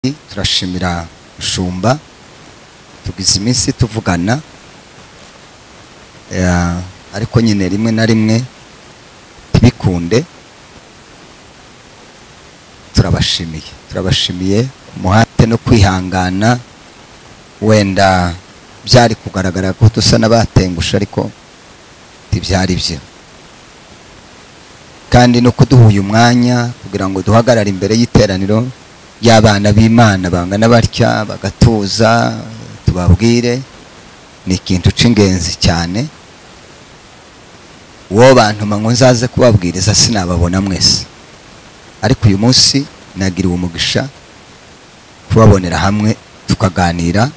Turashimira Shumba, tugize iminsi tuvugana, ariko nyine rimwe na rimwe tibikunde. Turabashimiye umuhate no kwihangana. Wenda byari kugaragara ko dusa n'abatengusha, ariko tibyari byo. Kandi no kuduha uyu mwanya kugira ngo duhagarare imbere y'iteraniro y'abana b'Imana bangana batya, bagatuza tubabwire, ni ikintu c'ingenzi cyane. Uwo bantu ngo nzaze kubabwiriza sinababona mwese, ariko uyu munsi nagiriwe umugisha kubabonera hamwe tukaganira,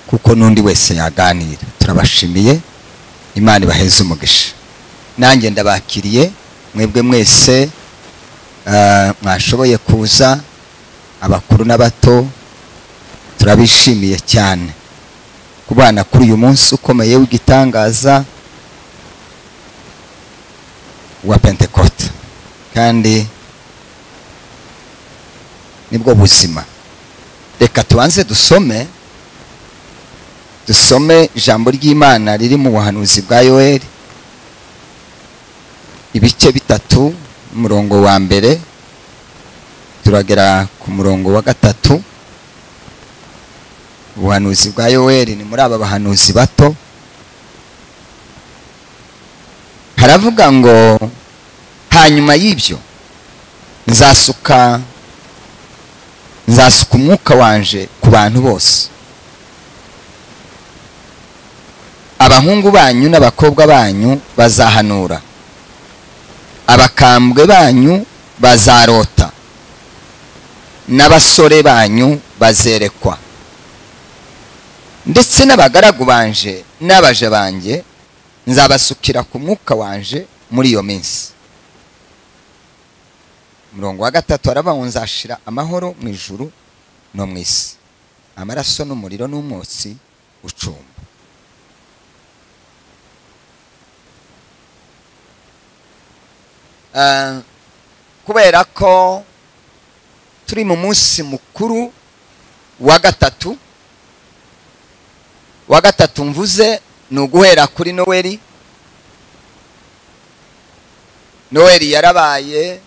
kuko n'undi wese yaganira. Turabashimiye, Imana ibaheze umugisha. Nanjye ndabakiriye mwebwe mwese mwashoboye kuza, abakuru n'abato, turabishimiye cyane kubana kuri uyu munsi ukomeye w'igitangaza wa Pentecote. Kandi nibwo buzima. Reka tubanze dusome ijambo ry'Imana riri mu buhanuzi bwa Yoeli, ibice 3, umurongo wa 1 turagera ku murongo wa 3. Ubuhanuzi bwa Yoeli ni muri aba bahanuzi bato. Haravuga ngo hanyuma y'ibyo nzasuka umwuka wanje ku bantu bose, abahungu banyu n'abakobwa banyu bazahanura, abakambwe banyu bazarota, n'abasore banyu bazerekwa, ndetse n'abagaragu banje n'abaja banjye nzabasukira ku mwuka wanje muri iyo minsi. Umurongo wa 3 aravuga ngo nzashira amahoro mu ijuru no mu isi, amaraso n'umuriro n'umwotsi ucumba. Kubera ko turi mu munsi mukuru wa 3, wa 3 mvuze ni uguhera kuri Noeli. Noeli yarabaye,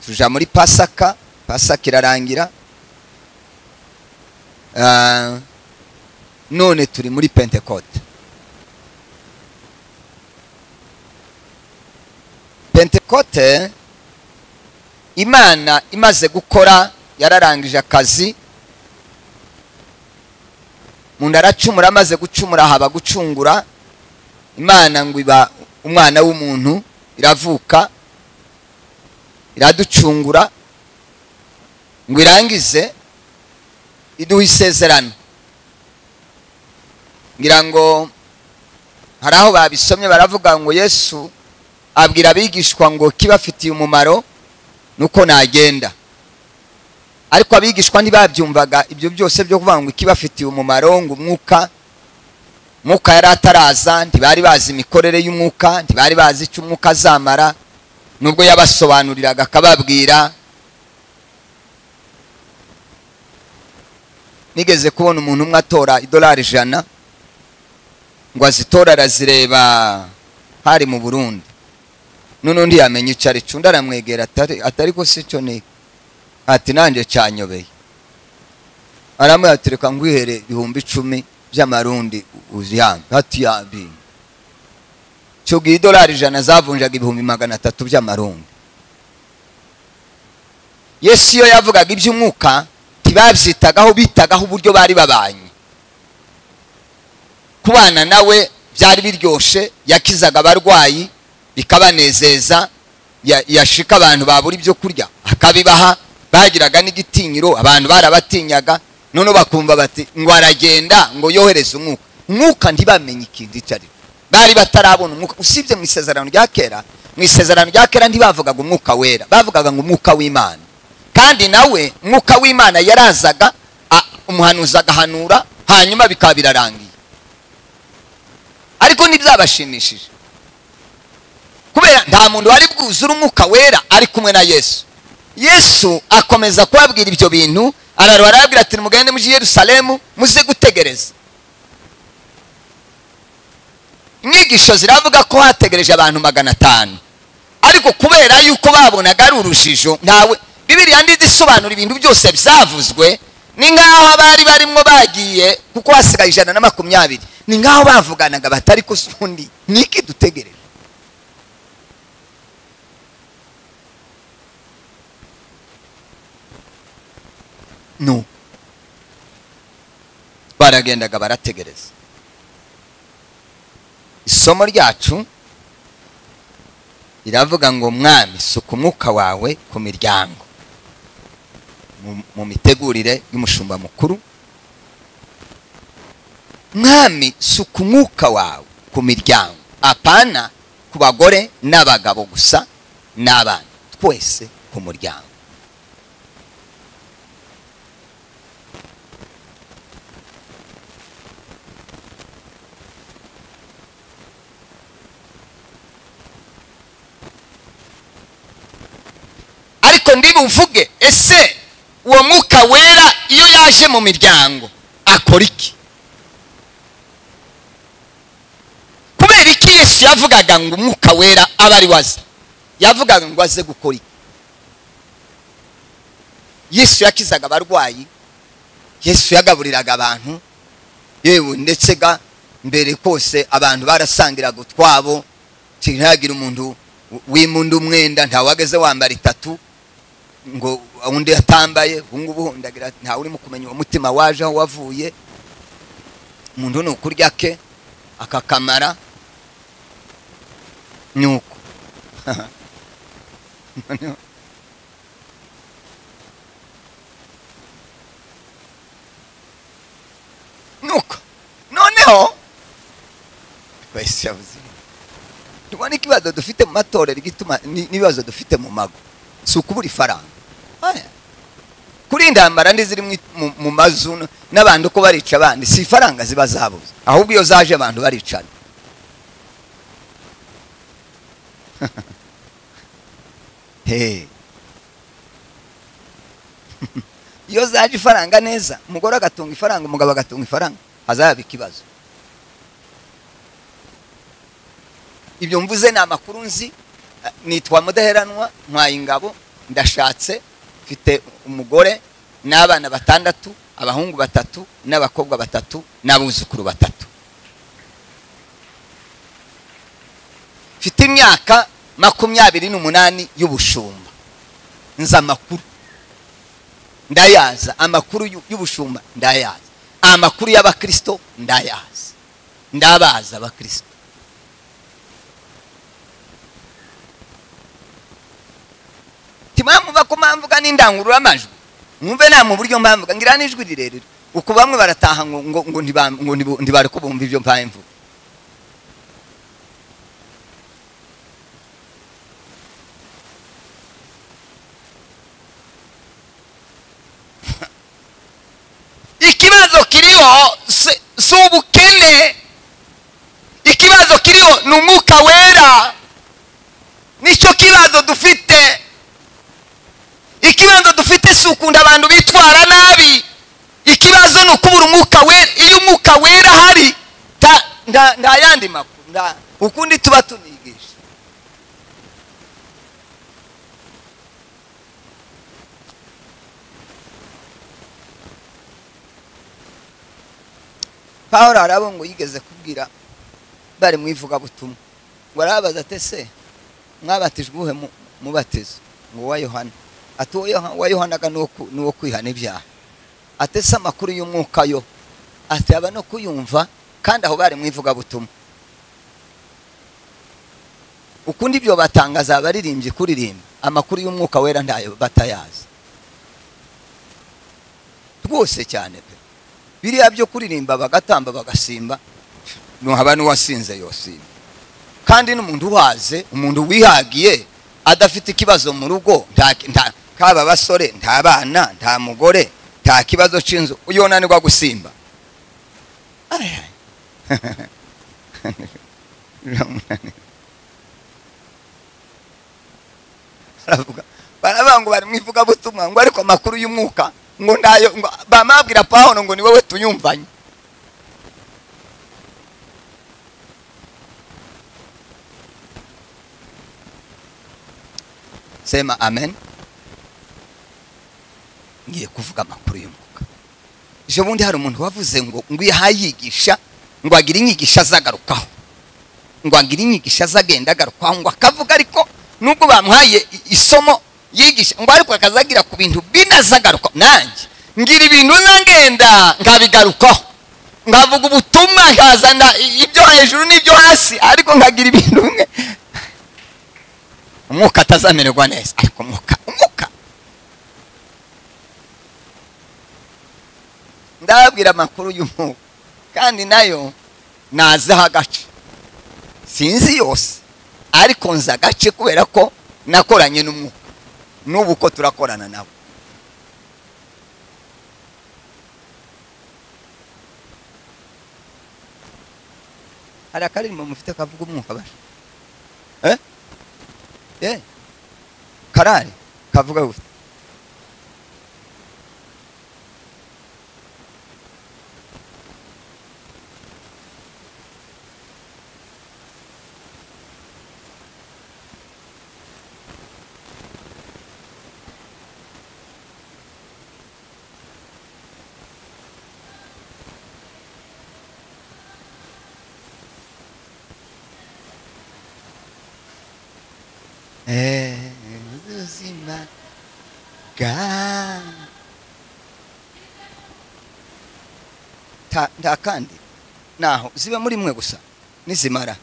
tuja muri Pasaka, Pasaka irarangira, none turi muri Pentecote. Pentecote Imana imaze gukora, yararangije akazi. Umuntu aracumura, amaze gucumura haba gucungura. Imana ngo iba umwana w'umuntu, iravuka, iraducungura, ngo irangize iduha isezerano. Ngira ngo hari aho babisomye baravuga ngo Yesu abwira abigishwa ngo kibafitiye umumaro nuko nagenda. Ariko abigishwa ntibabyumvaga ibyo byose byo kuvuga ngo kibafitiye umumaro, ngo umwuka yari ataraza, ntibari bazi imikorere y'umwuka, ntibari bazi icyo umwuka azamara, nubwo yabasobanuriraga akababwira. Nigeze kubona umuntu umwe atora $100 ngo azitora arazireba, hari mu Burundi. None undi yamenye icyo ari cyo, undi aramwegera atari ko si cyo ni, ati nanjye cyanyobeye. Aramubwira ati reka ngwihere 10,000 by'amarundi uziyambe. Ati yambi. Cyo gihe $100 zavunjaga 300,000 by'amarundi. Yesu iyo yavugaga iby'umwuka ntibabyitagaho, bitagaho uburyo bari babanye. Kubana nawe byari biryoshe, yakizaga abarwayi bikabanezeza, yashika abantu babura ibyo kurya akabibaha, bagiraga n'igitinyiro, abantu barabatinyaga. None bakumva bati ngo aragenda ngo yohereze umwuka. Umwuka ntibamenye ikintu icyo ari cyo, bari batarabona umwuka. Usibye mu isezerano rya kera, mu isezerano rya kera ntibavugaga umwuka wera, bavugaga ngo umwuka w'Imana. Kandi nawe umwuka w'Imana yarazaga, umuhanuzi agahanura, hanyuma bikaba birarangiye. Ariko ntibyabashimishije, kubera nta muntu wari bwuzure umwuka wera ari kumwe na Yesu. Yesu akomeza kubabwira ibyo bintu, Araruha arababwira ati nimugende muje i Yerusalemu muze gutegereza. Inyigisho ziravuga ko hategereje abantu 500, ariko kubera yuko babonaga ari urujijo, ntawe Bibiliya ndizisobanura ibintu byose byavuzwe. Ni nkaho abari barimo bagiye, kuko hasigaye 120, ni nkaho bavuganaga batari ko sundi niki dutegereje. No, baragendaga barategereza. Isomo ryacu riravuga ngo mwami suka umwuka wawe ku miryango, mu mitegurire y'umushumba mukuru. Mwami suka umwuka wawe ku miryango, apana ku bagore n'abagabo gusa n'abana, twese ku muryango. Ariko ndibuvuge, ese uwo mwuka wera iyo yaje mu miryango akora iki? Kubera iki Yesu yavugaga ngo umwuka wera aba ari waze? Yavugaga ngo aze gukora iki? Yesu yakizaga abarwayi, Yesu yagaburiraga abantu, yewe ndetse ga mbere kose abantu barasangiraga utwabo, ntihagira umuntu wimunda umwenda, ntawageze wambara itatu ngo undi atambaye. Ubungubu ndagira nta urimo kumenya uwo mutima waje aho wavuye. Umuntu ni ukurya ke akakamara nuko nuko noneho kwese yavuze. Tubona ikibazo dufite mu matorero igituma n'ibibazo dufite mu mago si ukubura ifaranga. Kuri indambara ndi ziri mu mazu n'abantu ko barica abandi, si ifaranga ziba zabuze, ahubwo iyo zaje abantu baricana. Hey. Iyo zaje ifaranga neza, umugore agatunga ifaranga, umugabo agatunga ifaranga, hazaba ikibazo. Ibyo mvuze ni amakuru nzi. Nitwa Mudaheranwa, ntwaye ingabo, ndashatse, mfite umugore n'abana 6, abahungu 3 n'abakobwa 3 n'abuzukuru 3. Mfite imyaka 28 y'ubushumba. Nzi amakuru, ndayaza. Amakuru y'ubushumba ndayaza, amakuru y'abakristo ndayaza, ndabaza abakristo. Timamuva ko mpamvuga n'indangurura amajwi, mwumve nta mu buryo mpamvuga ngira n'ijwi rirerire, uko bamwe barataha ngo ngo ngo ntibari kubumva ibyo mpamvu. Ikibazo kiriho si ubukene, ikibazo kiriho ni umwuka wera. Nicyo kibazo dufite. Ikibazo dufite si ukunda abantu bitwara nabi, ikibazo ni ukubura umwuka wera. Iyo umwuka wera hari nta yandi makuru, ukundi tuba tunigisha. Pawulo arabo ngo yigeze kubwira bari mu ivugabutumwa, ngo arababaza ati ese mwabatijwe uwuhe mubatizo? Ngo wa Yohana. Ati uwa Yohana nuwo kwihana ibyaha. Ati se amakuru y'umwuka yo? Ati aba no kuyumva, kandi aho bari mu ivugabutumwa. Ukundi ibyo batangaza abaririmbyi kuririmba, amakuru y'umwuka wera ntayo batayazi rwose cyane pe. Biriya byo kuririmba bagatamba bagasimba, nuhaba n'uwasinze yosimba. Kandi n'umuntu uhaze, umuntu wihagiye adafite ikibazo mu rugo, nta kaba basore, nta bana, nta mugore, nta kibazo c'inzu, uyonanirwa gusimba. Baravuga baravuga ngo bari mu ivugabutumwa, ngo ariko amakuru y'umwuka Ngo ndayo bamabwira Pawulo ngo ni wowe tuyumvanye. Sema amen. Ngiye kuvuga amakuru y'umwuka. Ejo bundi hari umuntu wavuze ngo yahayigisha ngo agira inyigisho azagarukaho, ngo agira inyigisho azagenda agarukaho, ngo akavuga ariko nubwo bamuhaye isomo yigisha ngo ariko akazagira ku bintu binazagaruka. Nanjye ngira ibintu nangenda nkabigarukaho, nkavuga ubutumwa nkazana ibyo hejuru n'ibyo hasi, ariko nkagira ibintu bimwe umwuka atazamererwa neza. Ariko umwuka ndababwira amakuru y'umwuka, kandi nayo nazaho agace, sinzi yose ariko nza agace kubera ko nakoranye n'umwuka, n'ubu ko turakorana nabo. Hari akaririmbo mufite kavuga umwuka basha? Karari kavuga gute? Ubuzima bwa nta kandi naho ziba muri mwe gusa nizimara.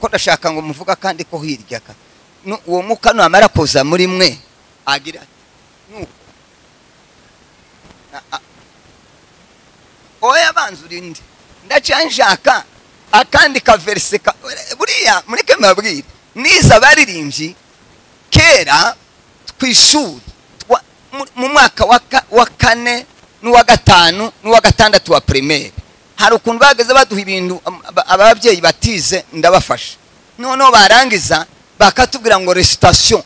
Ko ndashaka ngo muvuga kandi ko hirya ka uwo mwuka namara kuza muri mwe agira nuko oya banza urinde ndacanjaka akandi ka verse buriya mureke mbabwire niza baririmbyi kera kwishuri mu mwaka wa kane n'uwa gatanu n'uwa gatandatu wa primaire, hari ukuntu bageze baduha ibintu ababyeyi batize ndabafasha, noneho barangiza bakatubwira ngo recitation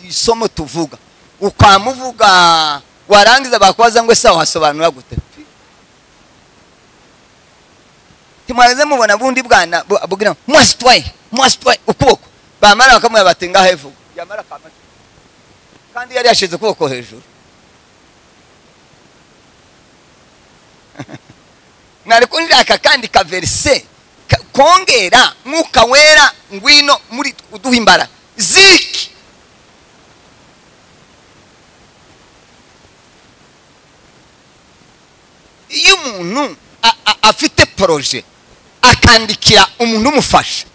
isomo tuvuga, ukamuvuga warangiza bakwaza ngo ese wasobanura gute? Timwageze mubona bundi bwana bugira mwasitwaye ukuboko, bamara bakamwe batinga hevu yamara kama kandi yari yashize ukuboko hejuru. Nari kunjaka kandi ka verse kongera mwuka wera ngwino muri uduha imbara ziki. Iyo umuntu afite projet akandikira umuntu umufasha,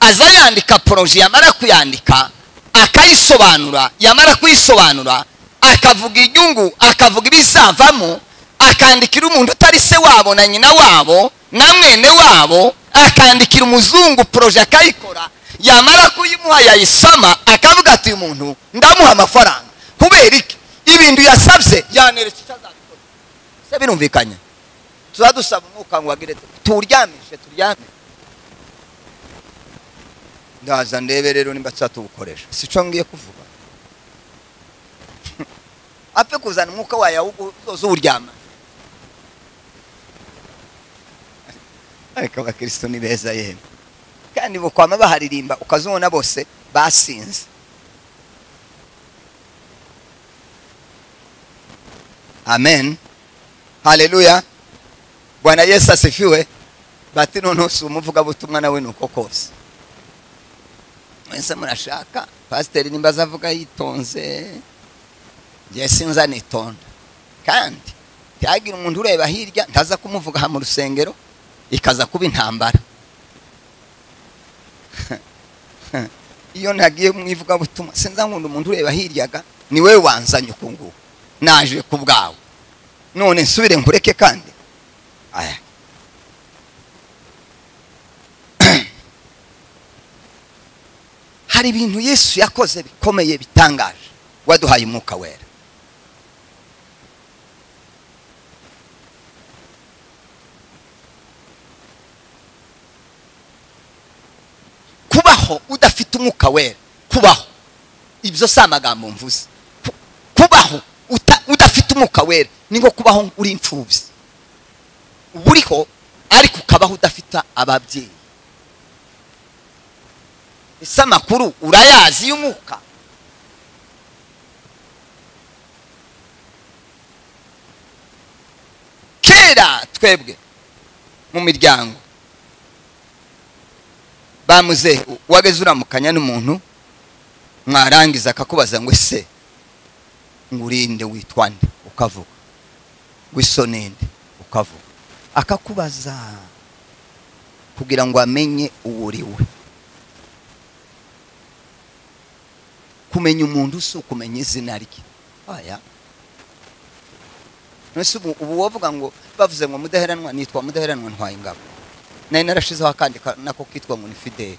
aza yandika projet, yamara kuyandika akayisobanura, yamara kuyisobanura akavuga inyungu, akavuga ibizavamo, akandikira umuntu utari se wabo na nyina wabo na mwene wabo, akandikira umuzungu projet akayikora, yamara kuyimuha yayisoma akavuga ati uyu muntu ndamuha amafaranga kubera iki? Ibintu yasabye yaneretse icyo azabikora. Se birumvikanye? Tuzadusaba umwuka ngo agire turyamishe turyame. Ndaza ndebe rero nimba tuwukoresha, sico ngiye kuvuga. Apfe kuzana umwuka wayo uzoza uryama. Ariko abakristo ni beza yemwe, kandi bukwama baharirimba ukazubona bose basinze. Amen, haleluya, Bwana Yesu asifiwe. Bati noneho si umuvuga butumwa nawe nuko kose mwese murashaka pasiteri nimba azavuga yitonze, njye sinza nitonda, kandi ntihagira umuntu ureba hirya ntaza kumuvuga aha mu rusengero ikaza kuba intambara. Iyo ntagiye mu ivugabutumwa sinza nkunda umuntu ureba hiryaga, ni wewe wanzanye uku nguku, naje ku bwawe, none nsubire nkureke kandi aya. Hari ibintu Yesu yakoze bikomeye bitangaje, waduhaye umwuka wera. Kubaho udafite umwuka wera Kubaho ibyo si amagambo mvuze. Kubaho udafite umwuka wera ni nko kubaho uri imfubyi. Uriho ariko ukabaho udafite ababyeyi. Ese amakuru urayazi y'umwuka? Kera twebwe mu miryango bamuze wageze uramukanya n'umuntu mwarangiza akakubaza ngo ese ngurinde witwa nde, ukavuga wisonende, ukavuga, akakubaza kugira ngo amenye uwuriwe. Kumenya umuntu si ukumenya izina rye. Aya nese ubu wavuga ngo bavuze ngo Mudaheranwa, nitwa Mudaheranwa ntwaye ingabo. Nari narashizeho akandi nako kitwa ngo ni Fideli,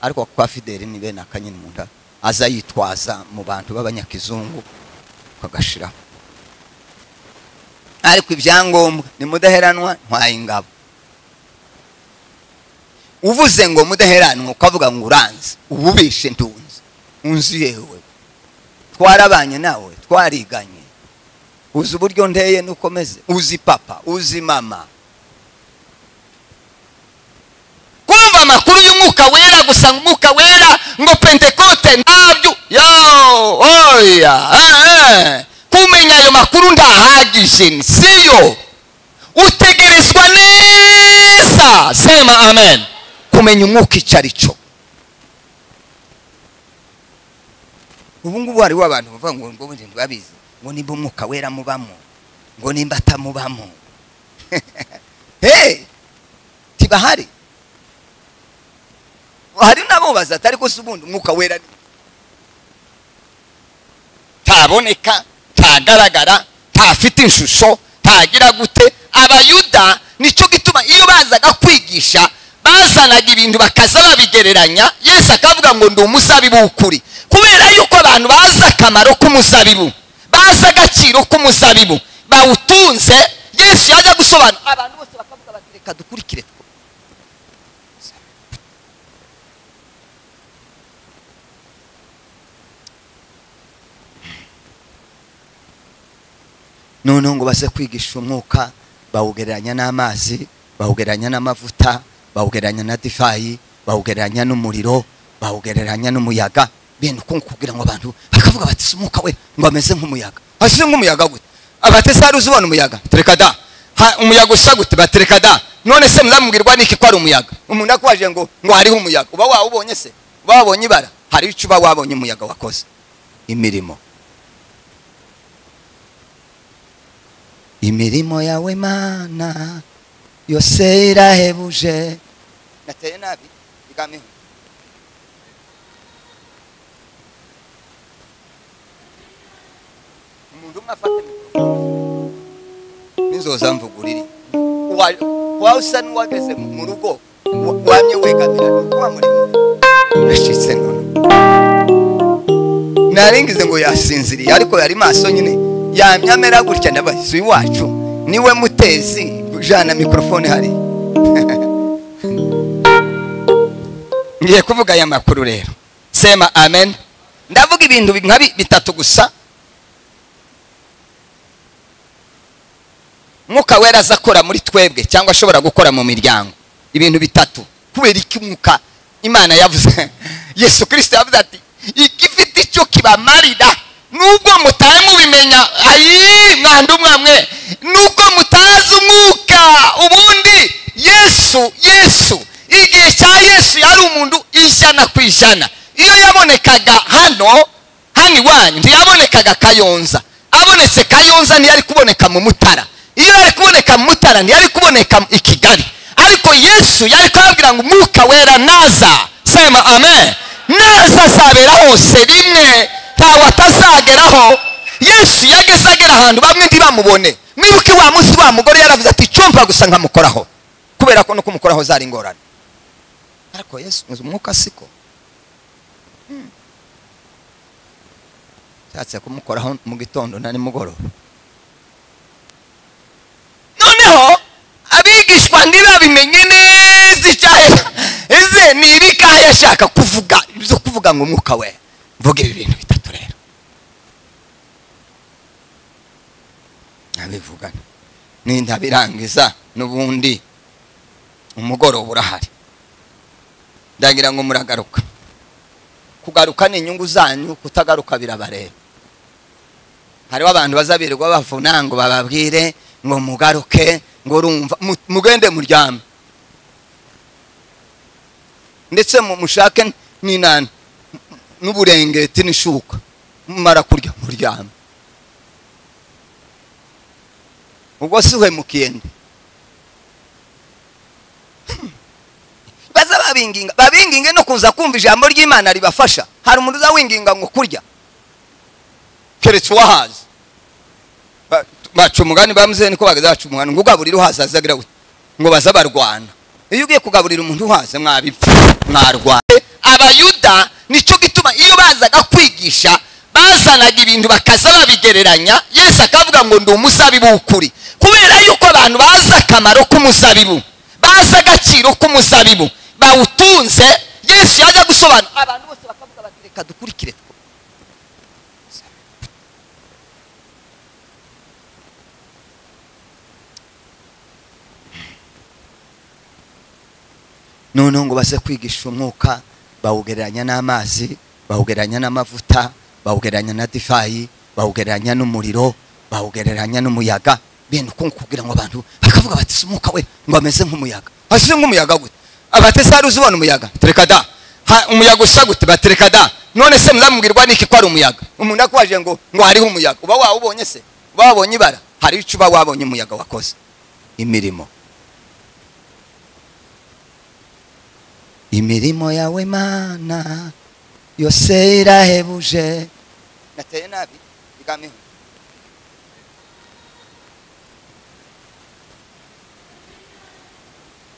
ariko kwa Fideli ni bene akanyine umuntu aza yitwaza mu bantu b'abanyakizungu kagashiraho. Ariko ibyangombwa ni Mudaheranwa ntwaye ingabo. Uvuze ngo Mudaheranwa ukavuga ngo uranze, ububishe ntunze unzi yewe, twarabanye nawe, twariganye, uzi uburyo nteye nukomeze, uzi papa, uzi mama. Kumva amakuru y'umwuka wera gusa, umwuka wera ngo Pentekote ntabyo yo oya. Kumenya ayo makuru ndahagije, siyo utegerezwa neza. Sema amen. Kumenya umwuka icarico. Ubu ngubu hari abantu bavuga ngo ngo ntibabizi, ngo nimba umwuka wera mubamo, ngo nimba atamubamo. Hey, tibahari. Hari nabo baza atari ko ubundi umwuka wera taboneka, tagaragara, tafite inshusho, tagira gute. Abayuda nicyo gituma iyo bazaga kwigisha bazanaga ibintu bakaza babigereranya. Yesu akavuga ngo ndi umuzabibu w'ukuri, kubera yuko abantu bazi akamaro k'umuzabibu, bazi agaciro k'umuzabibu, bawutunze. Yesu yajya gusobanura abantu bose bakavuga bati reka dukurikire. Noneho ngo baze kwigisha umwuka bawugereranya n'amazi, bawugereranya n'amavuta, bawugereranya na divayi, bawugereranya n'umuriro, bawugereranya n'umuyaga. Bene uko kugira ngo abantu bakavuga bati umwuka we ngo ameze nk'umuyaga. Ase nk'umuyaga gute? Abatesari uzubona umuyaga, tereka da. Umuyaga usa gute? Batereka da. None se muzamubwirwa niki ko ari umuyaga? Umuntu akwaje ngo hariho umuyaga, uba wawubonye se? Uba wabonye ibara? Hari icyo uba wabonye umuyaga wakoze imirimo. Imirimo yawe Mana yose irahebuje. Nateye nabi igameho. Umuntu umwe afate mikoro ninzoza mvugurire. Wawusa n'uwageze mu rugo wamye wegamira kuba muremure. Nashitse none naringize ngo yasinziriye, ariko yari maso nyine yamye amera gutya. Ndabazi iwacu niwe mutezi jana mikrofone hari. Ngiye kuvuga aya makuru rero. Sema amen. Ndavuga ibintu nka bitatu gusa. Mwuka wera azakora muri twebwe cyangwa ashobora gukora mu miryango. Ibintu bitatu. Kubera iki umwuka Imana yavuze? Yesu Kristo yavuze ati igifite icyo kibamarira nubwo mutaye mubimenya, ayi mwandu mwamwe, nubwo mutazi umwuka. Ubundi Yesu igihe cya Yesu yari umuntu 100%. Iyo yabonekaga hano iwanyu ntiyabonekaga Kayonza. Abonetse Kayonza ntiyari kuboneka mu Mutara. Iyo yari kuboneka mu Mutara ntiyari kuboneka i Kigali. Ariko Yesu yari kubabwira ngo umwuka wera naza, sema amen, naza azabera hose rimwe, ntawe atazageraho. Yesu yageze agera ahantu bamwe ntibamubone. Mwibuke wa munsi wa mugore yaravuze ati cyumva gusa nkamukoraho, kubera ko no kumukoraho zari ingorane. Ariko Yesu umwuka siko cyatse kumukoraho mu gitondo na nimugoroba. Noneho abigishwa ntibabimenye neza icyahe ese ni ibikahe yashaka kuvuga, ibyo kuvuga kuvuga ngo umwuka we mvuga ibi bintu bitatu rero nabivugana nindabirangiza n'ubundi umugoroba urahari ndagira ngo muragaruka. Kugaruka ni inyungu zanyu, kutagaruka birabareba. Hariho abantu bazabirirwa bavuna ngo bababwire ngo mugaruke, ngo urumva mugende muryame, ndetse mushake n'inana n'uburengeti n'ishuka, mumara kurya muryame. Ubwo si uhemukiye nde? Baza babinginga, babinginge no kuza kumva ijambo ry'Imana ribafasha. Hari umuntu uzawinginga ngo kurya keretse uwahaze. Baca umugani bamuze niko bageze baca umugani ngo ugaburira uhaze azagira gute, ngo baza barwana. Iyo ugiye kugaburira umuntu uhaze mwabipfa mwarwana. Abayuda nicyo gituma iyo bazaga kwigisha bazanaga ibintu bakaza babigereranya. Yesu akavuga ngo ndi umuzabibu w'ukuri, kubera yuko abantu bazi akamaro k'umuzabibu, bazi agaciro k'umuzabibu bawutunze. Yesu yajya gusobanura abantu bose bakavuga bati reka dukurikire. Noneho ngo baze kwigisha umwuka bawugereranya n'amazi, bawugereranya n'amavuta, bawugereranya na divayi, bawugereranya n'umuriro, bawugereranya n'umuyaga. Bene uko kugira ngo abantu bakavuga bati si umwuka we ngo ameze nk'umuyaga. Ase nk'umuyaga gute? Abatesari uzubona umuyaga? Tereka da. Umuyaga usa gute? Batereka da. None se muzamubwirwa niki ko ari umuyaga? Umuntu akwaje ngo hariho umuyaga, uba wawubonye se? Uba wabonye ibara? Hari icyo uba wabonye umuyaga wakoze imirimo. Imirimo yawe Mana yose irahebuje. Nateye nabi igameho.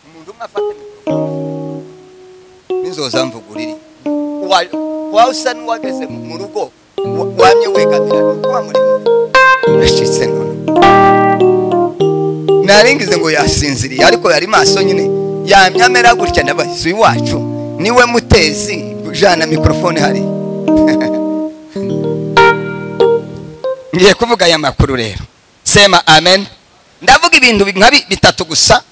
Umuntu umwe afate mikrofone ninzoza mvuguriri. Wawusa n'uwageze mu rugo wamye wegamira kuba muremure. Nashitse none naringize ngo yasinziriye, ariko yari maso nyine yamye amera gutya. Ndabazi iwacu niwe mutezi jana mikrofone hari. Ngiye kuvuga aya makuru rero. Sema amen. Ndavuga ibintu nka bitatu gusa.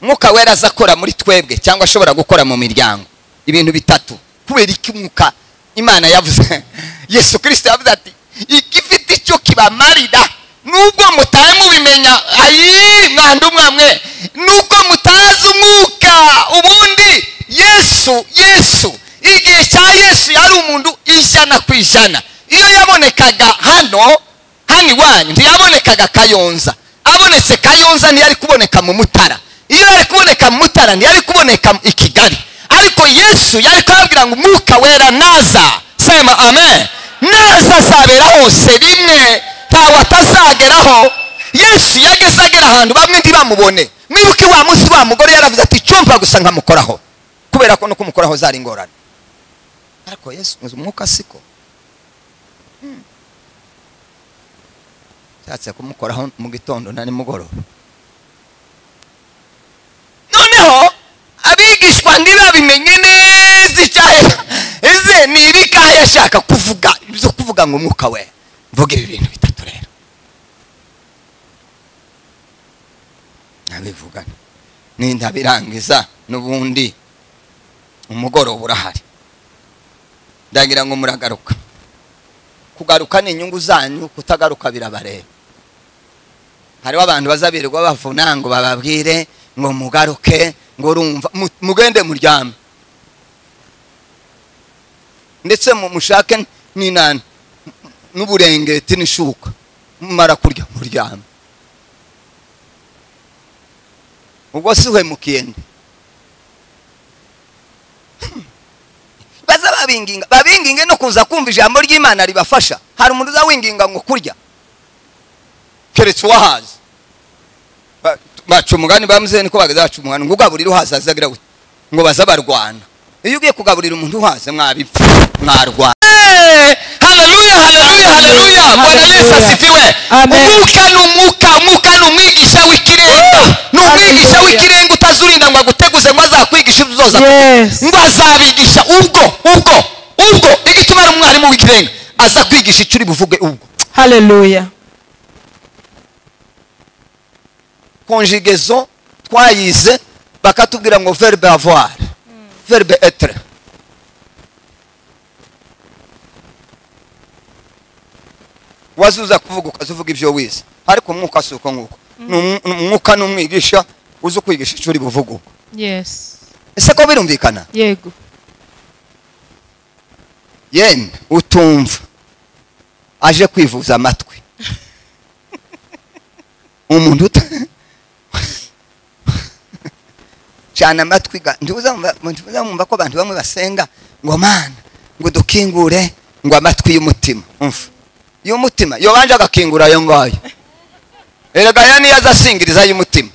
Mwuka wera azakora muri twebwe cyangwa ashobora gukora mu miryango. Ibintu bitatu. Kubera iki mwuka Imana yavuze? Yesu Kristo yavuze ati igifite icyo kibamarira nubwo mutaye mubimenya, ayi mwandu mwamwe, nubwo mutazi umwuka. Ubundi Yesu igihe cya Yesu yari umuntu 100%. Iyo yabonekaga hano iwanyu ntiyabonekaga Kayonza. Abonetse Kayonza ntiyari kuboneka mu Mutara. Iyo yari kuboneka mu Mutara ntiyari kuboneka i Kigali. Ariko Yesu yari kubabwira ngo umwuka wera naza, sema amen, naza azabera hose rimwe, ntawe atazageraho. Yesu yageze agera ahantu bamwe ntibamubone. Mwibuke wa munsi wa mugore yaravuze ati cyumva gusa nkamukoraho, kubera ko no kumukoraho zari ingorane. Ariko Yesu umwuka siko cyatse kumukoraho mu gitondo na nimugoroba. Noneho abigishwa ntibabimenye neza icyahe eze ni ibikahe yashaka kuvuga ibyo kuvuga ngo umwuka we mvuga ibi bintu bitatu rero nabivugana nindabirangiza n'ubundi umugoroba urahari. Ndagira ngo muragaruka. Kugaruka ni inyungu zanyu, kutagaruka birabareba. Hariho abantu bazabirirwa bavuna ngo bababwire ngo mugaruke, ngo urumva mugende muryame, ndetse mushake n'inana n'uburengeti n'ishuka, mumara kurya muryame. Ubwo si uhemukiye nde? Baza babinginga, babinginge no kuza kumva ijambo ry'Imana ribafasha. Hari umuntu uzawinginga ngo kurya keretse uwahaze. Baca umugani bamuze niko bageze baca umugani ngo ugaburira uhaze azagira gute, ngo baza barwana. Iyo ugiye kugaburira umuntu uhaze mwabipfa mwarwana. Haleluya, haleluya, haleluya. Bwana Yesu asifiwe. Umwuka ni umwuka, umwuka ni umwigisha w'ikirenga. Ni umwigisha w'ikirenga. Ntazurinda ngo aguteguze ngo azakwigisha ibyo uzoza. Ngo azabigisha ubwo igituma ari umwarimu w'ikirenga aza kwigisha icyo uri buvuge ubwo. Hallelujah. Conjugaison twayize bakatubwira ngo verbe avoir, verbe être. Wazuza kuvuga ukazuvuga ibyo wize, ariko umwuka si uko nguko. Umwuka n'umwigisha uzi kwigisha icyo uri buvuge. Yes. Ese ko birumvikana? Yego. Yemwe utumva aje kwivuza amatwi. Umuntu cyane amatwi ntuzamva ko abantu bamwe basenga ngo Mana ngo dukingure ngo amatwi y'umutima. Umva y'umutima yobanje agakingura ayo ngayo. Erega ya niyo azasingiriza y'umutima.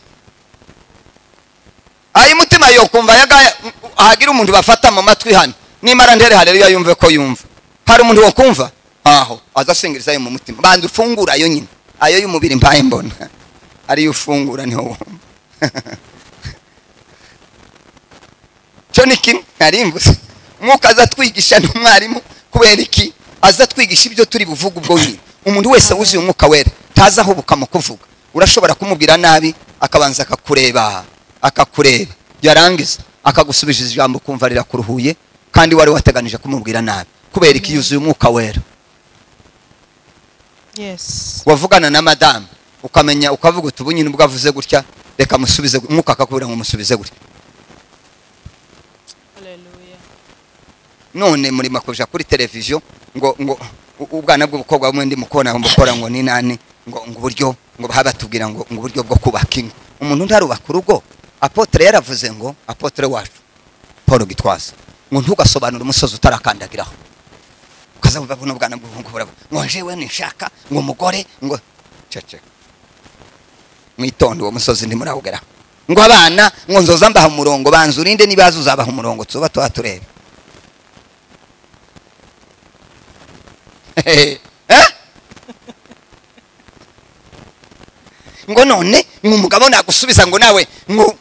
Ayo mutima yo kumva yagaya hagira umuntu bafata mu matwi hano nimara ndere haleluya yumve ko yumva. Hari umuntu wo kumva aho azasingiriza ayo mu mutima. Banza ufungura ayo nyine ayo y'umubiri mbaye mbona ari ufungura niho wumva. Cyo niki narimvuze umwuka azatwigisha n'umwarimu kubera iki azatwigisha ibyo turi buvuga ubwo nyine. Umuntu wese wuzuye umwuka wera taza ahubuka mu kuvuga. Urashobora kumubwira nabi akabanza akakureba yarangiza akagusubije ijambo kumva rirakuruhuye kandi wari wateganije kumubwira nabi kubera iki yuzuye umwuka wera. Yes. Wavugana na madame ukamenya ukavuga uti ubu nyine ubwo avuze gutya reka musubize, umwuka akakubwira ngo musubize gutya. Hallelujah. None muri makuja kuri television ngo ubwana bw'ubukobwa bumwe ndi mukona mbukora ngo ni nani ngo uburyo ngo babatubwira ngo uburyo bwo kubaka ingo. Umuntu ntarubaka urugo. Apotre yaravuze ngo apotre wacu Paul Gitwaza ngo ntugasobanura umusozi utarakandagiraho. Ukazavuga buno bwana bw'ubungu burabo ngo jewe nishaka ngo umugore ngo cece mwitonde uwo musozi ntimurawugera. Ngo abana ngo nzoza mbaha umurongo banza urinde nibaza uzabaha umurongo tuba tuhatureba. Ngo none ngo umugabo nagusubiza ngo nawe ngo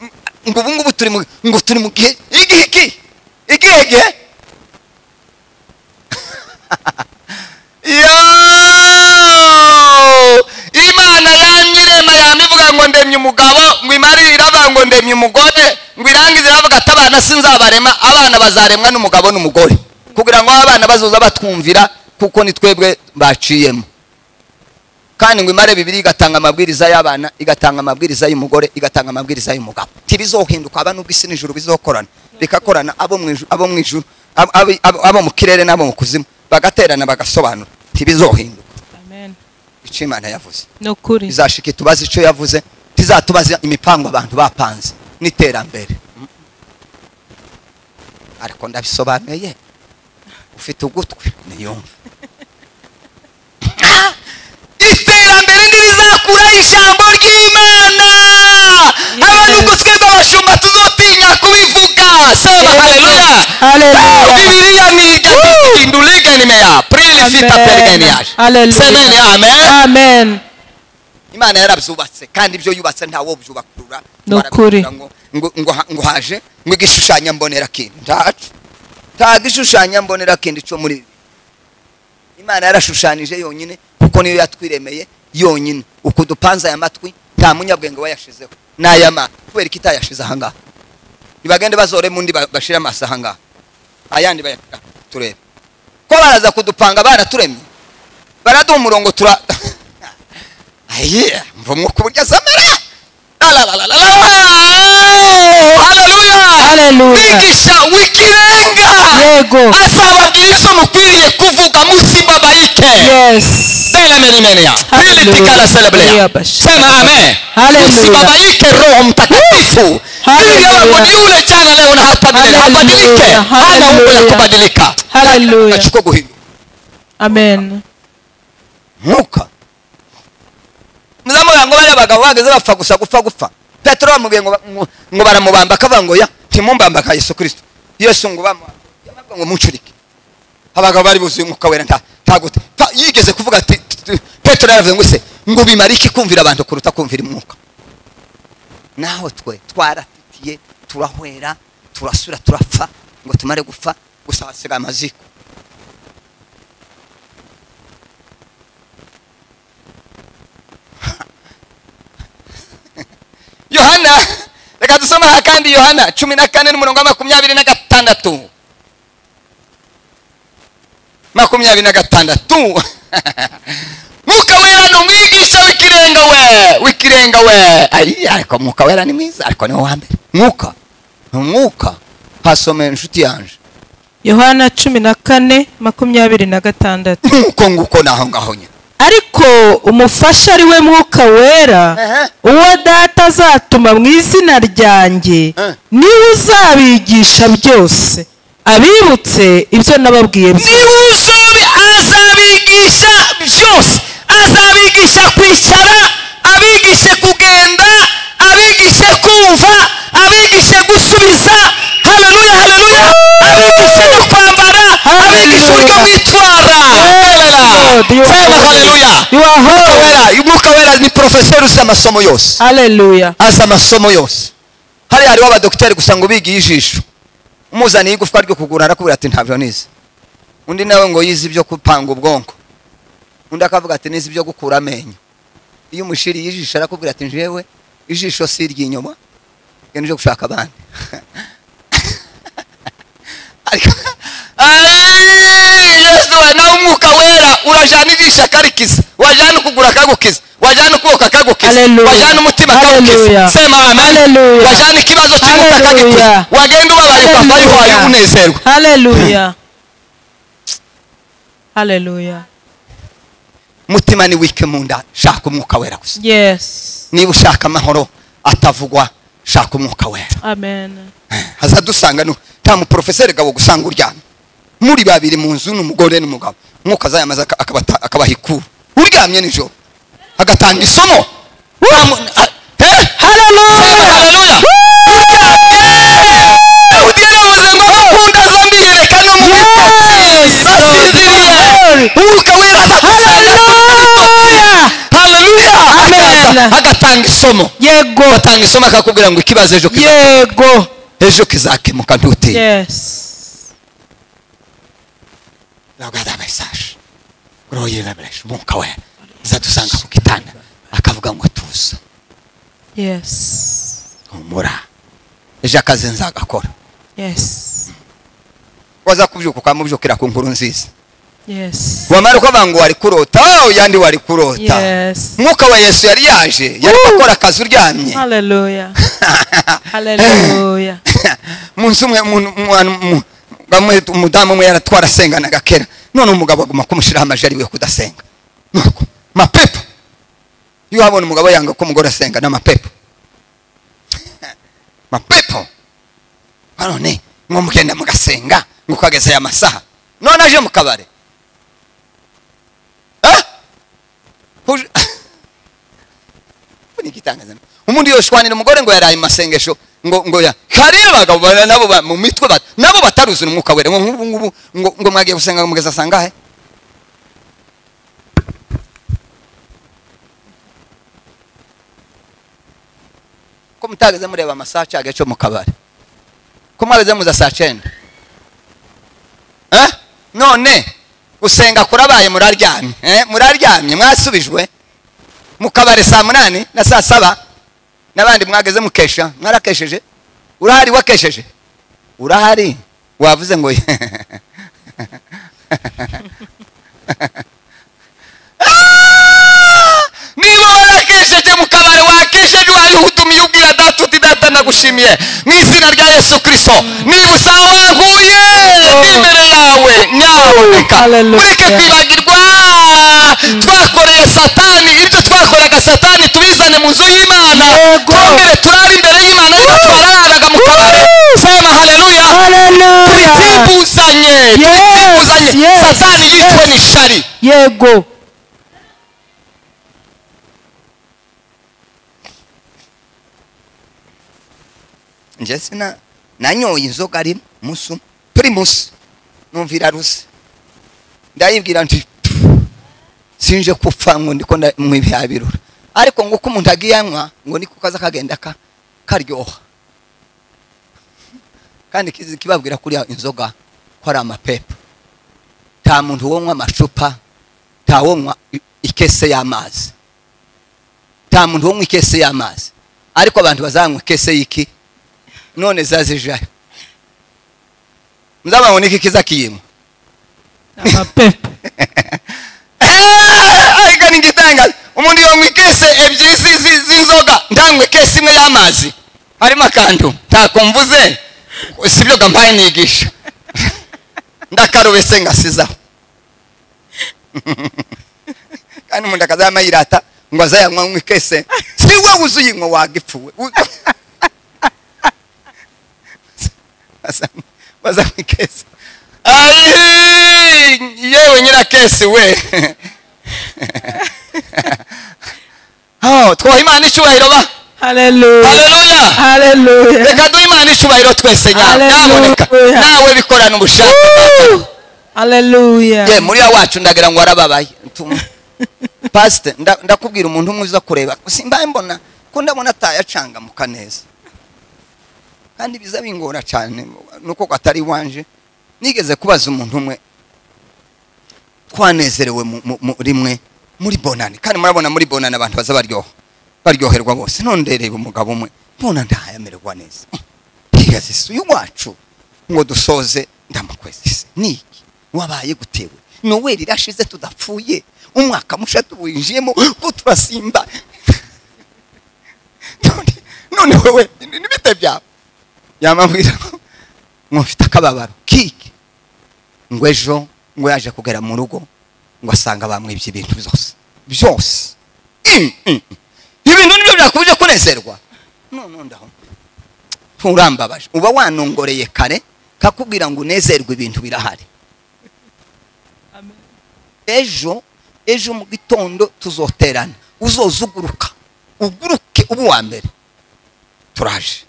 ubu ngubu turi ngo turi mu gihe iki igihe yo Imana yanyirema yamivuga ngo ndemye umugabo ngo imari iravuga ngo ndemye umugore ngo irangize iravuga ati abana sinzabarema abana bazaremwa n'umugabo n'umugore kugira ngo abana bazoza batwumvira kuko ni twebwe baciyemo. Kandi ngo imare bibiri igatanga amabwiriza y'abana igatanga amabwiriza y'umugore igatanga amabwiriza y'umugabo. Tibizohinduka aba nubwo isi n'ijuru bizokorana bikakorana abo mu ijuru abo mu ijuru abo mu kirere nabo mu kuzimu bagaterana bagasobanura tibizohinduka. Amen. Icyo Imana yavuze nukuri izashika tubaze icyo yavuze tizatubaze imipango abantu bapanze n'iterambere. Ariko ndabisobanuye ufite ugutwi niyumve. Iterambere ndirizakura ijambo ry'Imana. Abantu gutwebwe abashumba tuzotinya kubivuga. Sema haleluya. Haleluya. Bibiliya ni igindulike nimeya. Prili fita pergeniaje. Semeni amen. Amen. Imana yarabyubatse kandi ibyo yubatse ntawo byubakurura. Nukuri. Ngo haje ngo igishushanya mbonera kindi. Ntacu. Nta gishushanya mbonera kindi cyo muri Imana yarashushanije yonyine kuko niyo yatwiremeye yonyine. Uko dupanza aya matwi nta munyabwenge wayashizeho nayama kubera kitayashize ahanga. Nibagende bazore mundi bashira amaso ahanga ayandi bayaka turebe ko baraza kudupanga baraturemye baraduha umurongo tura aye mvumwo kuburya samara la la la la. Haleluya. Haleluya. Bigisha wikirenga. Yego. Asababwira ibyo mukwiriye kuvuga musibabayike. Yes. Sema amen. Usibabaike Roho Mtakatifu. Haleluya. Ni yule jana leo na hata milele. Habadilike. Hana umbo ya kubadilika. Haleluya. Achukua guhinduka. Amen. Mwuka. Muzamuga ngo bari abagabo bageze bapfa gusa gupfa. Petero bamubwiye ngo baramubamba akavuga ngo ya timumbamba ka Yesu Kristo. Yesu ngo bamubamba ngo muncurike. Abagabo bari buzuye umwuka wera ntagote. Yigeze kuvuga ati Petero yaravuze ngo se ngo bimarike kumvira abantu kuruta kumvira umwuka. Naho twe twaratitiye Turahwera, turasura, turapfa, ngo tumare gupfa gusa hasiga amaziko. Yohana, reka dusome kandi Yohana 14 n'umurongo wa 26. 26. Mwuka wera ni umwigisha w'ikirenga we, w'ikirenga we. Ayi, ariko Mwuka wera ni mwiza, ariko ni wa mbere. Mwuka, Mwuka. Hasome inshuti yanje. Yohana 14:26. Nguko nguko naho ngaho nyine. Ariko umufasha ari we Mwuka wera, uwo Data azatuma mu izina ryanjye, niwe uzabigisha byose, abibutse ibyo nababwiye byose. Niwe azabigisha byose, azabigisha kwicara, abigishe kugenda, abigishe kumva, abigishe gusubiza. Haleluya, haleluya. Abigishe no kwambara, abigishe uburyo mwitwara. Sema haleluya. Mwuka wera ni professeur uzi amasomo yose. Haleluya. Azi amasomo yose. Hari hariho abadokiteri gusa ngo bigiye ijisho, umuzaniye igufwa ryo kugura arakubwira ati ntabyo nize. Undi nawe ngo yize ibyo kupanga ubwonko. Undi akavuga ati nize ibyo gukura amenyo. Iyo umushiriye ijisho arakubwira ati njewe ijisho si iry'inyuma, genda uje gushaka abandi. Yesu nawe Umwuka wera urajana ijisho akarikiza, wajana ukugura akagukiza, wajana ukuboko akagukiza, wajana umutima akagukiza. Sema amen. Wajana ikibazo cy'umutima akagikuza, wagenda ubabaye ukavayo uhaye unezerwa. Haleluya. Haleluya. Mutima ni wike munda, shaka Umwuka wera gusa. Yes. Niba ushaka amahoro atavugwa, shaka Umwuka wera. Amen. Hazadusanga no nta muprofesseur gabo gusanga uryamye muri babiri mu nzu n'umugore n'umugabo, Umwuka azayamaza akabahikura uryamye nijoro agatanga isomo. Haleluya, haleluya. Dawudi yaravuze ngo akunda zambiyereka no mu bitotsi basinziriye. Umwuka wera azakusanga. Haleluya. Amen. Agatanga isomo. Yego. Agatanga isomo akakubwira ngo ikibazo ejo kizakemuka. Yego. Ejo kizakemuka ntutinye. Yes. Lagada message. Groye revelation. Umwuka wera azadusanga ku gitanda akavuga ngo tuza. Yes. Humura. Ejo akazi nzagakora. Yes. Waza kubyuka ukamubyukira ku nkuru nziza. Yes. Wamara ukavuga ngo wari kurota, yandi wari kurota. Yes. Mwuka wa Yesu yari yaje, yari akora akazi uryamye. Haleluya. Haleluya. Munsi umwe umudamu umwe yaratwarasenganaga kera, none umugabo aguma kumushiraho amajari we kudasenga. Nuko mapepo. Iyo wabona umugabo yanga ko umugore asenga n'amapepo. Mapepo. None ngo mugenda mugasenga ngo kageze aya masaha. None aje mu kabare. Umuntu yoshwanira umugore ngo yaraye masengesho ngo ngo ya hari abagabo nabo mu mitwe nabo bataruzura Umwuka wera ngo ngubu ngo ngo mwagiye gusenga ngo mugeza sangahe. Ko mutageze mureba amasaha cyaga cyo mu kabare, ko mwageze muza saa 9. None gusenga kurabaye muraryamye, muraryamye mwasubijwe mu kabare saa 8 na saa 7 nabandi mwageze mukesha, mwarakesheje. Urahari wakesheje, urahari wavuze ngo niba warakesheje mu kabare, wakesheje wayihudumiye ubwira Data uti Data nagushimiye mu izina rya Yesu Kristo, niba usanga wankuye imbere yawe nyaboneka mureke kwibagirwa twakoreye Satani ibyo twakoraga Satani tubizane mu nzu y'Imana, twongere turare imbere y'Imana ariko twararaga mu kabare. Sema haleluya. Tubitimbuzanye, tubitimbuzanye. Satani yitwe n'ishari. Yego. Nje sina nanyoye inzoga rimwe musu primus numvira ruse ndayibwira nti sinje kupfa ngo ndiko mwibyabirura, ariko ngo uko umuntu agiye anywa ngo niko kaza kagenda karyoha. Kandi kibabwira kuri inzoga ko ari amapepa. Nta muntu wonywa amacupa, nta wonywa ikese y'amazi. Nta muntu wonywa ikese y'amazi. Ariko abantu bazanywa ikese y'iki none zazijayo. Muzababona iki kiza kiyimo. Amapepa. Ariko ni igitangaza. Umuntu yonywa ikese ebyiri z'inzoga, ndanywa ikese imwe y'amazi. Harimo akantu ntakumvuze sibyo gampaye nigisha. Ndakarobese ngasizaho. Kandi umuntu akazama yirata ngo azayanywa ikese. Si we wuzuye inko wagipfuwe. Bazanywa ikese. Ai yewe nyirakese we. Oh, twoha Imana icyubahiro ba. Hallelujah. Hallelujah. Hallelujah. Reka duhe Imana icyubahiro twese nyaboneka. Nawe bikorana ubushake. Hallelujah. Ye muri wacu ndagira ngo arababaye. Pastor ndakubwira umuntu umwe uza kureba simba mbona ko ndabona atayacangamuka neza. Kandi biza bingora cyane nuko atari wanje. Nigeze kubaza umuntu umwe twanezerewe rimwe muri Bonane. Kandi murabona muri Bonane abantu baza baryoherwa bose. None ndereba umugabo umwe mbona ndayamererwa neza. Ntigaze se uyu wacu ngo dusoze ndamukwezi se niki wabaye gutewe Noel irashize tudapfuye umwaka musha tuwinjiyemo ko turasimba. None wewe nibite byawe yamambwira ngo mfite akababaro kiki ngo ejo ngo yaje kugera mu rugo ngo asanga bamwibye ibintu byose byose. Ibintu nibyo byakubije kunezerwa. None ndaho turambabaje uba wanongoreye kare kakubwira ngo unezerwe ibintu birahari. Amen. Ejo mu gitondo tuzoterana uzozuguruka uguruke ubu wa mbere. Turaje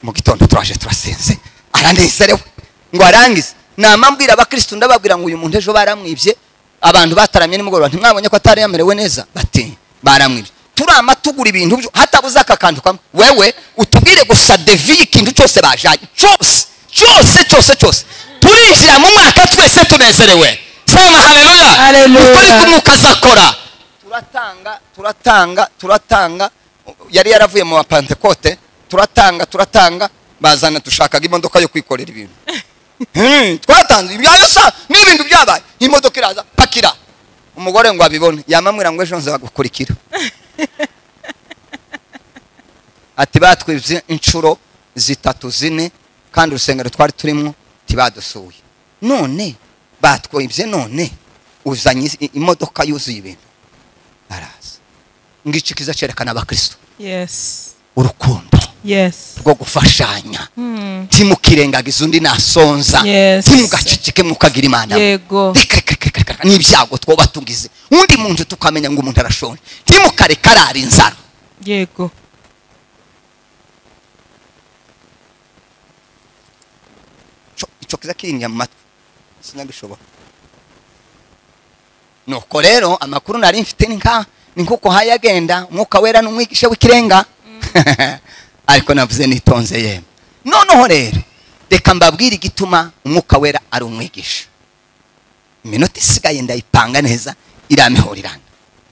mu gitondo turaje turasenze aranezerewe ngo arangize. Namambwira abakristo ndababwira ngo uyu muntu ejo baramwibye abantu bataramye nimugoroba ntimwabonye ko atari yamerewe neza bati baramwibye. Turama tugura ibintu byo hatabuze aka kantu kamwe. Wewe utubwire gusa devi ikintu cyose bajanye cyose cyose cyose cyose. Turinjira mu mwaka twese tunezerewe. Sema haleluya. Haleluya. Uko umwuka azakora. Turatanga yari yaravuye mu Pentecote. Turatanga bazana dushakaga imodoka yo kwikorera ibintu. Twatanze ibyayo sa n'ibintu byabaye imodoka iraza pakira. Umugore ngo abibone yamamwira ngo ejo nzagukurikira. Ati batwivye inshuro zitatu zine kandi urusengero twari turimo tibadusuye. None batwivye none uzanye imodoka yuzuye ibintu. Araza. Ngici kiza cerekana abakristo. Yes. Urukundo. Yes. Rwo gufashanya. Timukirengagiza undi nasonza. Yes. Timugaceceke mukagira Imana. Yego. Reka n'ibyago twoba tugize. Undi muntu tukamenya ngo umuntu arashonje. Timukareka arara inzara. Yego. Ico kiza kiringa mu matwi. Sinabishobora. Nuko rero amakuru nari mfite ninka ninkuko hayagenda umwuka wera n'umwigisha w'ikirenga. Ariko navuze nitonze yemwe. Noneho rero reka mbabwire igituma umwuka wera ari umwigisha. Iminota isigaye ndayipanga neza iramihorirana.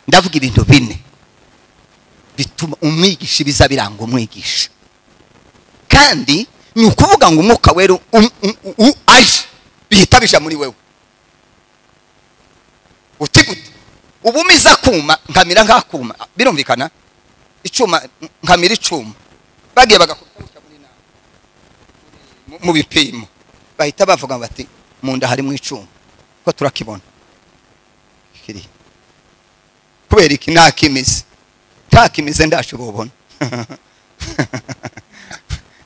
Ndavuga ibintu bine bituma umwigisha biza biranga umwigisha. Kandi ni ukuvuga ngo umwuka wera aje bihita bija muri wewe. Uti gute ubumiza kuma nkamira nkakuma birumvikana icuma nkamira icuma bagiye bagakubita gutya muri nama mu bipimo bahita bavuga bati mu nda harimo icuma ko turakibona kiri kubera iki ntakimize ndashobobona.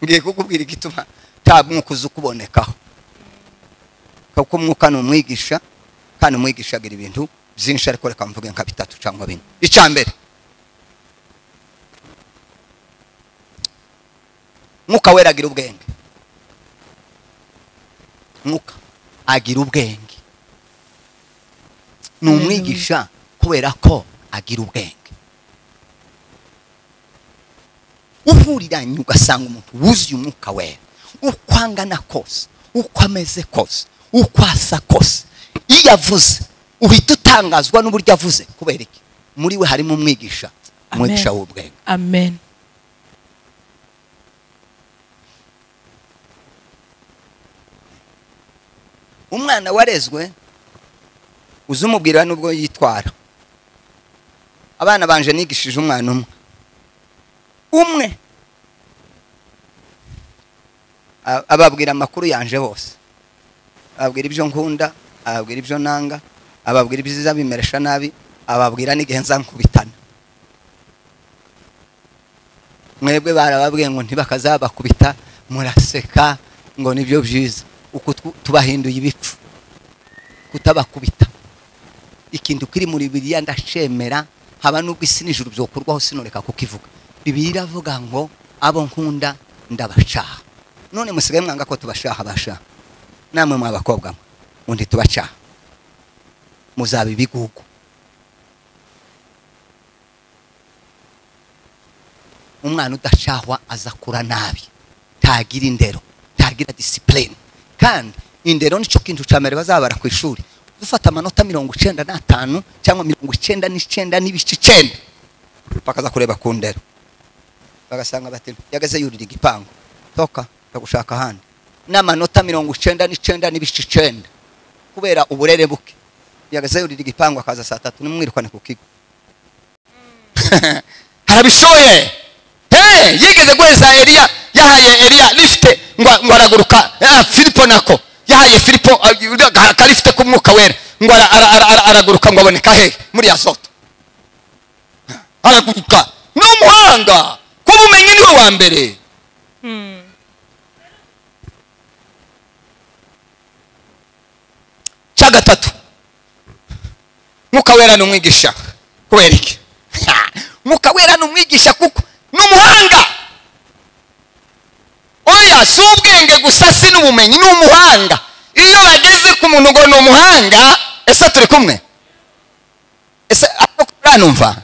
Ngiye kukubwira igituma nta mwuka uza ukubonekaho kuko umwuka ni umwigisha kandi umwigisha agira ibintu byinshi ariko reka mvuge nka bitatu cyangwa bine. Icya mbere Mwuka wera agira ubwenge. Mwuka agira ubwenge. Ni umwigisha kubera ko agira ubwenge. Uhuriranye ugasanga umuntu wuzuye umwuka wera, Uko angana kose, uko ameze kose, uko asa kose, iyo avuze uhita utangazwa n'uburyo avuze. Kubera iki? Muri we harimo umwigisha, umwigisha w'ubwenge. Amen. Umwana warezwe uzumubwira nubwo yitwara. Abana banje nigishije umwana umwe umwe ababwira amakuru yanje bose, ababwira ibyo nkunda, ababwira ibyo nanga, ababwira ibyiza bimeresha nabi, ababwira n'igihe nza nkubitana. Mwebwe barababwiye ngo ntibakazabakubita, muraseka ngo nibyo byiza. Uko tubahinduye ibipfu kutabakubita. Ikintu kiri muri Bibiliya ndashemera, haba nubwo isi n'ijuru byokurwaho sinoreka kukivuga. Bibiliya iravuga ngo abo nkunda ndabashaha. None musigaye mwanga ko tubashaha basha. Namwe mwabakobwa mwe undi tubacaha, muzaba ibigugu. Umwana udashahwa azakura nabi, tagira indero, tagira discipline. Kandi indero nico kintu ca mbere bazabara ku ishuri. Dufata amanota 95 cyangwa 99 n'ibice 9, bakaza kureba ku ndero, bagasanga bati yagaze yurira igipangu, toka ndagushaka handi. N'amanota 99 n'ibice 9 kubera uburere buke, yagaze yurira igipangu akaza saa 3 nimwirukane ku kigo. Harabishoye. Hey, yigeze guheza Eliya, yahaye Eliya lifte ngo araguruka. Filipo nako yahaye Filipo kalifte ku mwuka wera ngo araguruka ngo aboneka he muri Azoto. Araguruka. Ni umuhanga, kubumenyi niwe wa mbere. Cya gatatu, mwuka wera ni umwigisha. Kubera iki? Mwuka wera ni umwigisha kuko ni umuhanga. Oya, si ubwenge gusa, si n'ubumenyi, ni umuhanga. Iyo bageze ku muntu ngo ni umuhanga, ese turi kumwe? Ese uranumva?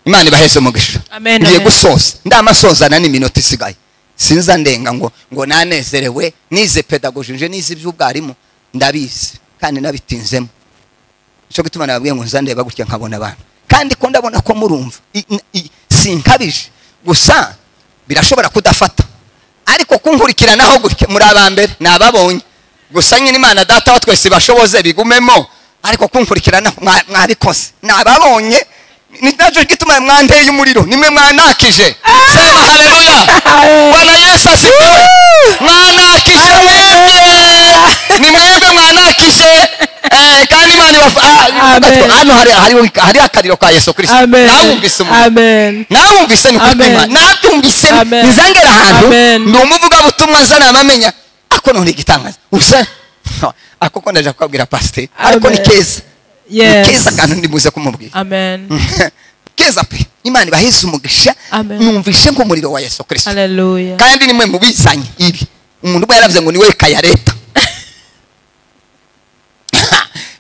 Imana ibaheze umugisha. Ngiye gusoza, ndamasozana n'iminota isigaye. Sinza ndenga ngo nanezerewe, nize pedagogy, nje nize iby'ubwarimu, ndabizi kandi nabitinzemo. Cyo gituma nababwiye ngo nza ndeba gutya nkabona abantu. Kandi ko ndabona ko murumva, sinkabije gusa birashobora kudafata, ariko kunkurikiranaho gutya muri abambere nababonye. Gusa nyine Imana data wa twese bashoboze bigumemo, ariko kunkurikirana mwabikoze nababonye. Ni nacyo gituma mwanteye umuriro, nimwe mwanakije. Sema haleluya. Bwana Yesu asifiwe. Mwanakije mwebwe, ni mwebwe mwanakije. Kandi Imana hano hari akariro ka Yesu Kristo. Nawumvise umuntu. Amen. Nawumvise ni kutima. Nabyumvise nizangera ahantu ndi umuvuga butumwa nzana amamenya. Ako none igitangaza. Usa ako ko ndaje kwabwira pastor, ariko ni keza. Yes. Keza kandi ndimuze kumubwira. Amen. Keza pe. Imana ibaheze umugisha. Numvishe nk'umuriro wa Yesu Kristo. Hallelujah. Kandi nimwe mubizanye ibi. Umuntu ubwo yaravuze ngo ni we kayareta.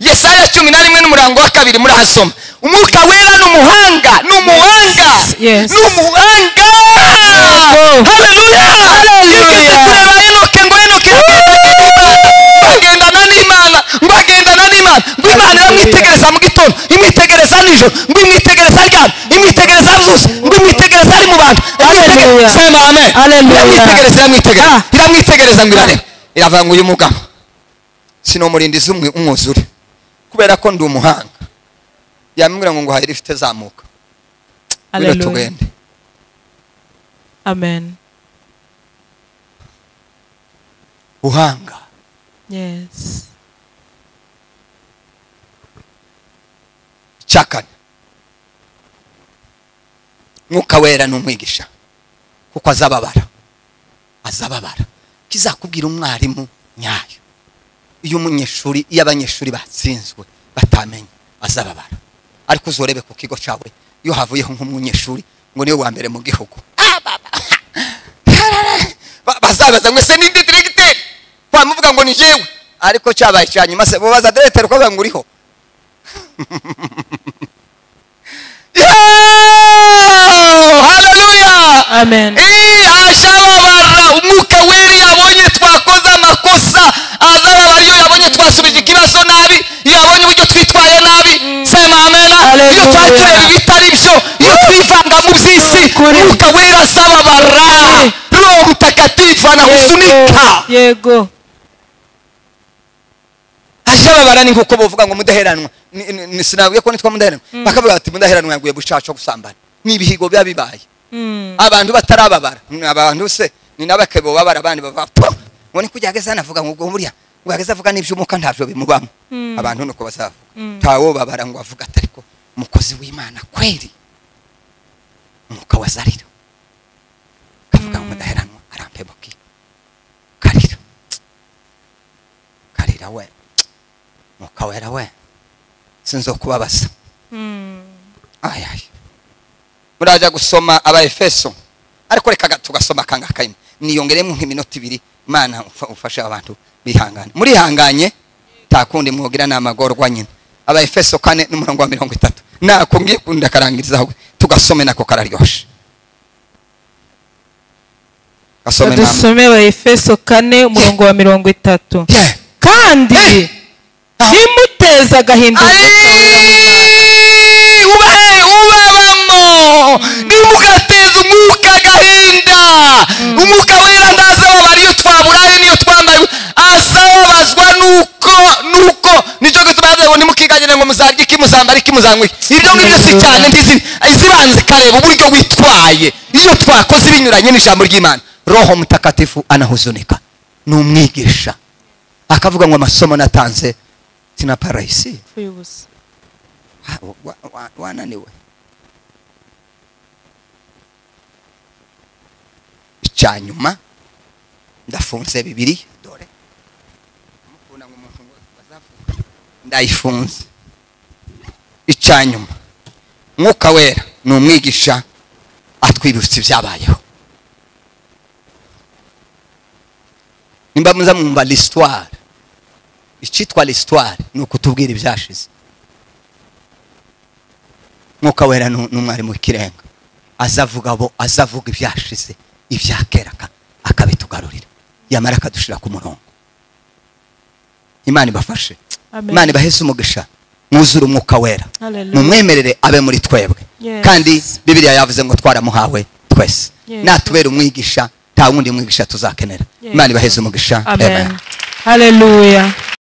Yesaya 11 n'umurango wa 2 murahasoma. Umwuka wera n'umuhanga, n'umuhanga. N'umuhanga. Hallelujah. Hallelujah. Kureba Enoke ngo Enoke agendana n'Imana, ngo agendana n'Imana, ngo Imana iramwitegereza mu gitondo, imwitegereza nijoro, ngo imwitegereza aryamye, imwitegereza abyutse, ngo imwitegereza ari mu bantu. Hallelujah. Sema amen. Hallelujah. Iramwitegereza, iramwitegereza. Iramwitegereza ngo irareba. Iravuga ngo uyu mugabo sinomurindiza umwuzure kubera ko ndi umuhanga. Yamubwira ngo nguhaye rifite zamuka. Hallelujah. Tugende. Amen. Buhanga. Yes. Cyakane, Mwuka wera ni umwigisha kuko azababara. Azababara. Kizakubwira umwarimu nyayo. Iyo umunyeshuri, iyo abanyeshuri batsinzwe batamenye, azababara. Ariko uzorebe ku kigo cyawe iyo havuyeho nk'umunyeshuri ngo niwe wa mbere mu gihugu, bazabaza ngo ese ninde directeur, bamuvuga ngo ni jewe, ariko cyabaye cyanyuma se bobaza directeur ko banguriho. Hallelujah. Amen. Ajababara. Umwuka Wera yabonye twakoze amakosa azababara. Iyo yabonye twasubije ikibazo nabi, iyo yabonye uburyo twitwaye nabi, sema amena. Iyo twari tureba ibitari byo, iyo twivanga mu by'isi, Umwuka Wera azababara. Roho Mtakatifu anahuzunika. Yego. Ajababara ni nkuko bovuga ngo mudaheranwa. Sinabwiye ko nitwa mudaheranwa. Bakavuga ati mudaheranwa yaguye bushaco gusambana. Ni ibihigo bya bibaye. Abantu batarababara. Abantu se ni nabakebo babara abandi bava ngo ni kujyageza navuga ngo ubwo buriya ngo yageza avuga n'iby'umuka ntavyo bimubamo. Abantu nuko bazavuga. Tawo babara ngo avuga atariko umukozi w'Imana kweri. Umuka wazarira. Kavuga ngo mudaheranwa arampebuki. Karira. Karira we. Muka wera we. Sinzokubabasa. Ay ay. Muraja gusoma aba Efeso. Ariko reka tugasoma kanga kayime. Niyongeremo nk'iminota ibiri. Mana ufashe abantu bihangane. Murihanganye takundi mwogira namagorwa nyine. Aba Efeso 4 n'umurongo wa 30. Nako ngiye kundakarangirizaho tugasome nako kararyoshe. Gasome mama. Dusome aba Efeso 4 umurongo wa 30. Kandi nimuteza agahinda ubabamo, nimugateza umwuka agahinda. Umwuka Wera ndazababara iyo twaburaye niyo twambaye, azababazwa nuko nicyo gituma yavuze ngo nimukiganyire ngo muzarye iki muzambara iki muzanywe iki. Ibyo ngibyo si cyane ndizi izibanze kareba uburyo witwaye. Iyo twakoze ibinyuranye n'ijambo ry'Imana, Roho Mtakatifu anahuzunika. Ni umwigisha akavuga ngo amasomo natanze sinaparaisi wananiwe. Icyanyuma ndafunze bibiri dore mukunda ngo umuntu bazavuga ndayifunze. Icyanyuma Mwuka Wera ni umwigisha atwibutsa ibyabayeho. Nimba muza mwumva l'histoire, icyitwa l'histoire ni ukutubwira ibyashize. Mwuka Wera ni umwarimu w'ikirenga, azavuga bo azavuga ibyashize ibyakera akabitugarurira, yamara akadushira ku murongo. Imana ibafashe. Imana ibaheze umugisha, mwuzure Umwuka Wera, mumwemerere abe muri twebwe. Kandi Bibiliya yavuze ngo twaramuhawe twese. Natubera umwigisha, nta wundi mwigisha tuzakenera. Imana ibaheze umugisha. Amen. Hallelujah.